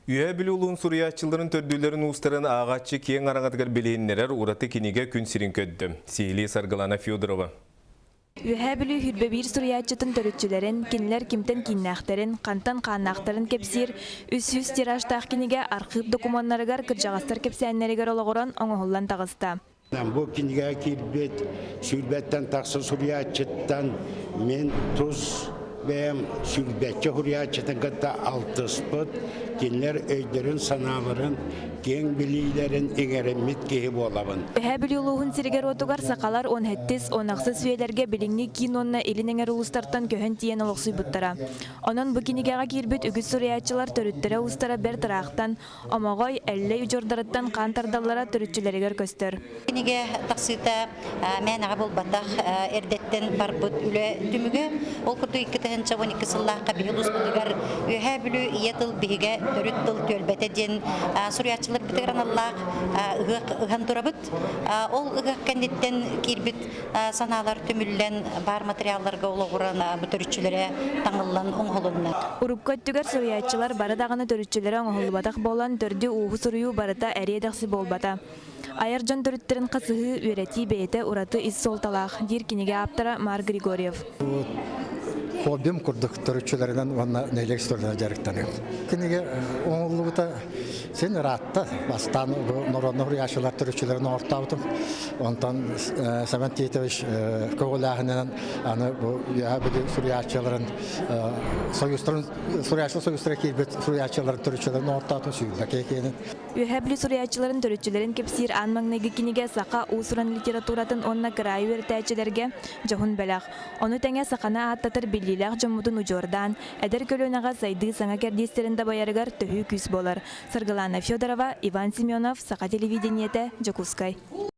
Үөһээ Бүлүү улууһун суруйааччыларын төрдүлэрин уустарын ааҕааччы киэҥ араҥатыгар билиһиннэрэр ураты кинигэ күн сирин көрдө. Сиһилии Саргылана Федорова. Үөһээ Бүлүү сүүрбэ биир суруйааччытын төрүччүлэрин, кинилэр кимтэн кииннээхтэрин, хантан хааннаахтарын кэпсиир 300 тиражтаах кинигэ архыып докумуоннарыгар кырдьаҕастар кэпсээннэригэр олоҕуран оҥоһуллан таҕыста. Бу кинигэҕэ киирбит сүүрбэттэн тахса суруйааччыттан мин тус бэйэм сүүрбэччэ суруйааччытын кытта алтыспыт, кинилэр өйдөрүн-санааларын, киэҥ билиилэрин иҥэриммит киһи буолабын. Үөһээ Бүлүү улууһун сиригэр-уотугар сахалар уон сэттис, уон ахсыс үйэлэргэ билиҥҥи киин уонна илин эҥэр улуустартан көһөн тиийэн олохсуйбуттара. Онон бу кинигэҕэ киирбит үгүс суруйааччылар төрүттэрэ-уустара бэрт ыраахтан, Омоҕой, Эллэй удьуордарыттан хаан тардаллара төрүччүлэригэр көстөр. Кинигэ тахсыыта мээнэҕэ буолбатах, эрдэттэн барбыт үлэ түмүгэ. Ол курдук 2012 сыллаахха биһи улууспутугар Үөһээ Бүлүү ийэ тыл биһигэ төрүт тыл түөлбэтэ диэн суруйааччыларбытыгар аналлаах ыһыах ыһан турабыт. Ол ыһыах кэнниттэн киирбит санаалар түмүллэн, баар материалларга олоҕуран бу төрүччүлэрэ таҥыллан оҥоһулунна. Урукку өттүгэр суруйааччылар бары даҕаны төрүччүлэрэ оҥоһуллубатах буолан, төрдү-ууһу суруйуу барыта эриэ-дэхси буолбата. Айар дьон төрүттэрин хасыһыы, үөрэтии бэйэтэ ураты ис суолталаах, диир кинигэ ааптара Марк Григорьев. Хоббим курдук төрүччүлэринэн уонна нэһилиэк историятынан дьарыктаныым. Кинигэ оҥоһуллубута Син ыраатта. Бастаан бу норуодунай суруйааччылар төрүччүлэрин оҥортообутум. Онтон Семен Титович көҕүлээһининэн аны бу Үөһээ Бүлүү суруйааччыларын союзтарын суруйааччы союзтара киирбит суруйааччыларын төрүччүлэрин оҥортоотум сүүрбэ киһи Үөһээ Бүлүү суруйааччыларын төрүччүлэрин кэпсиир аан маҥнайгы кинигэ саха уус-уран литературатын уонна кыраайы үөрэтээччилэргэ дьоһун бэлэх. Ону тэҥэ саханы ааттатар биллиилээх дьоммутун удьуордаан, эдэр көлүөнэҕэ сайдыы саҥа кэрдиистэрин дабайарыгар төһүү күүс буолар. Саргылана Федорова, Иван Семенов, Саха телевидениетэ, Дьокуускай.